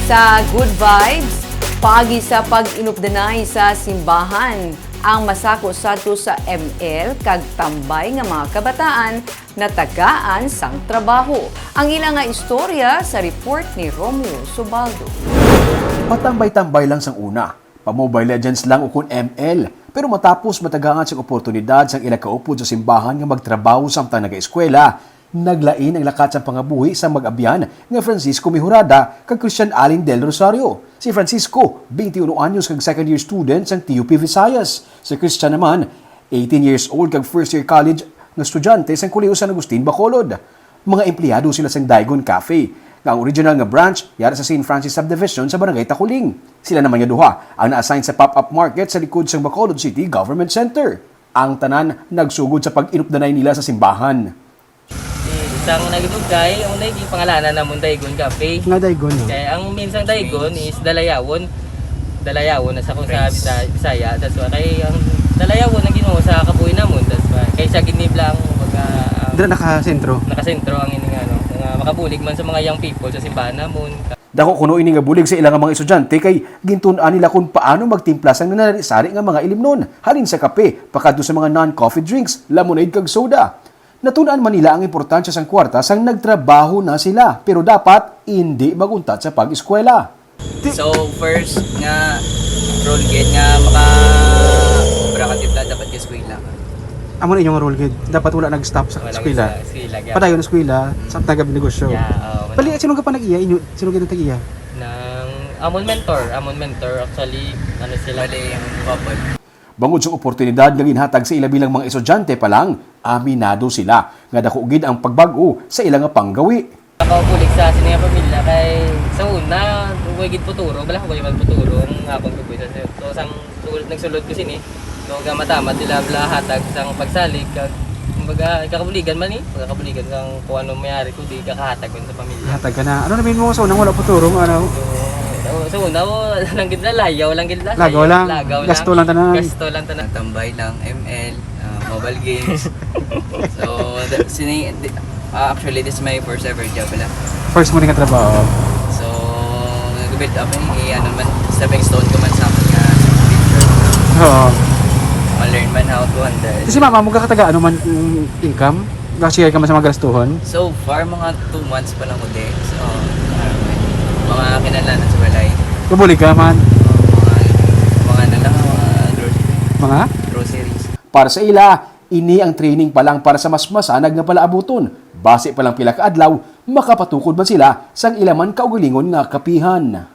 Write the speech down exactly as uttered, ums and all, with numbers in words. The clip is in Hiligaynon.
Sa Good Vibes, paagi sa pag-inupdanay sa simbahan, ang masako sadto sa M L kag tambay nga mga kabataan natagaan sang trabaho. Ang ila nga istorya sa report ni Romeo Subaldo. Patambay-tambay lang sang una, pa-Mobile Legends lang ukon M L. Pero matapos matagaan sang oportunidad sang ila kaupod sa simbahan nga magtrabaho samtang nagaeskwela, naglain ang lakat sang pangabuhi sang mag-abyan nga Francisco Mejorada kag Christian Allen Del Rosario. Si Francisco, twenty-one anyos kag second year student sang T U P Visayas. Si Christian naman, eighteen years old kag first year college nga estudyante sang Kolehiyo San Agustin, Bacolod. Mga empleyado sila sang Daigon Cafe, nga ang original nga branch yara sa Saint Francis Subdivision sa Barangay Taculing. Sila naman nga duha ang na-assign sa pop-up market sa likod sang Bacolod City Government Center. Ang tanan nagsugod sa pag-inupdanay nila sa simbahan. Isang nagibugkay, ang naging pangalanan namon Daigon Cafe. Nga Daigon, no? Kay ang meaning sang Daigon is dalayawon. Dalayawon na sa kung sa Prince. Bisa-, Bisaya. That's why. Kay ang dalayawon ang Ginoo sa kabuhi namon. That's why. Kay siya ginibla ang, kumbaga, ang Dira nakasentro. Nakasentro ang ining, ano, nga makabulig man sa mga young people sa simbahan namon. Dako kuno ini nga bulig sa ila nga mga estudyante kay gintun-an nila kung paano magtimpla sang nanari-sari nga mga ilimnon, halin sa kape pakadto sa mga non-coffee drinks, lemonade kag soda. Natun-an man nila ang importansya sang kwarta sang nagtrabaho na sila, pero dapat indi mag-untat sa pag-eskwela. So, first nga rule gid nga maka-obra ka, timpla, dapat ka eskwela. Amo na inyong rule gid. Dapat wala nag-stop sa Wala eskwela. Sa eskwela, yeah. Padayon eskwela, Mm. sa taga negosyo. Yeah, oo, Pali, wala. Sino ka pa nag-iya? Inyo, sino gid ang tag-iya? Nang amon mentor, amon mentor, actually, ano sila? Bali, yung couple. Bangod sa oportunidad nga ginhatag sa ila bilang mga estudyante pa lang, aminado sila nga dako gid ang pagbag-o sa ila nga panggawi. Nakabulig sa sini nga pamilya kay sa una, way gid futuro, bala ko man futuro ang akong kabuhi sa, so, sang sul-, nagsulod ko sini, so, gamatamat sila bala hatag sang pagsalig kag, kumbaga, kakabuligan man ni, pagkakabuligan sang kung ano mayari ko, di kakahatag man sa pamilya. Hatag ka na. Ano namin mo sa unang wala futuro, ano? So, so, sa una, oh, lang gid na, layaw lang gid na. Lagaw lang. Lagaw Gasto lang tanan. Gasto lang tanan. Tambay lang, M L, ah, mobile games. So, the, sini, di, ah, actually, this is my first ever job pala. First mo rin nga trabaho? So, nag-build up, eh, eh, ano man, stepping stone ko man sa akin nga sa future. Oo. Ma-learn man how to handle. Kasi mama mo kakataga, ano man, mm, income? Naka-share ka man sa mga gastuhon? So far, mga two months pa lang ko din. So, mga kinahanglanan sa balay. Mabulig ka man? Mga, mga ano lang, mga grocery. Mga? Groceries. Para sa ila, ini ang training pa lang para sa mas masanag nga palaabuton. Basi pa lang pila ka adlaw, makapatukod man sila sang ila man kaugalingon nga kapihan.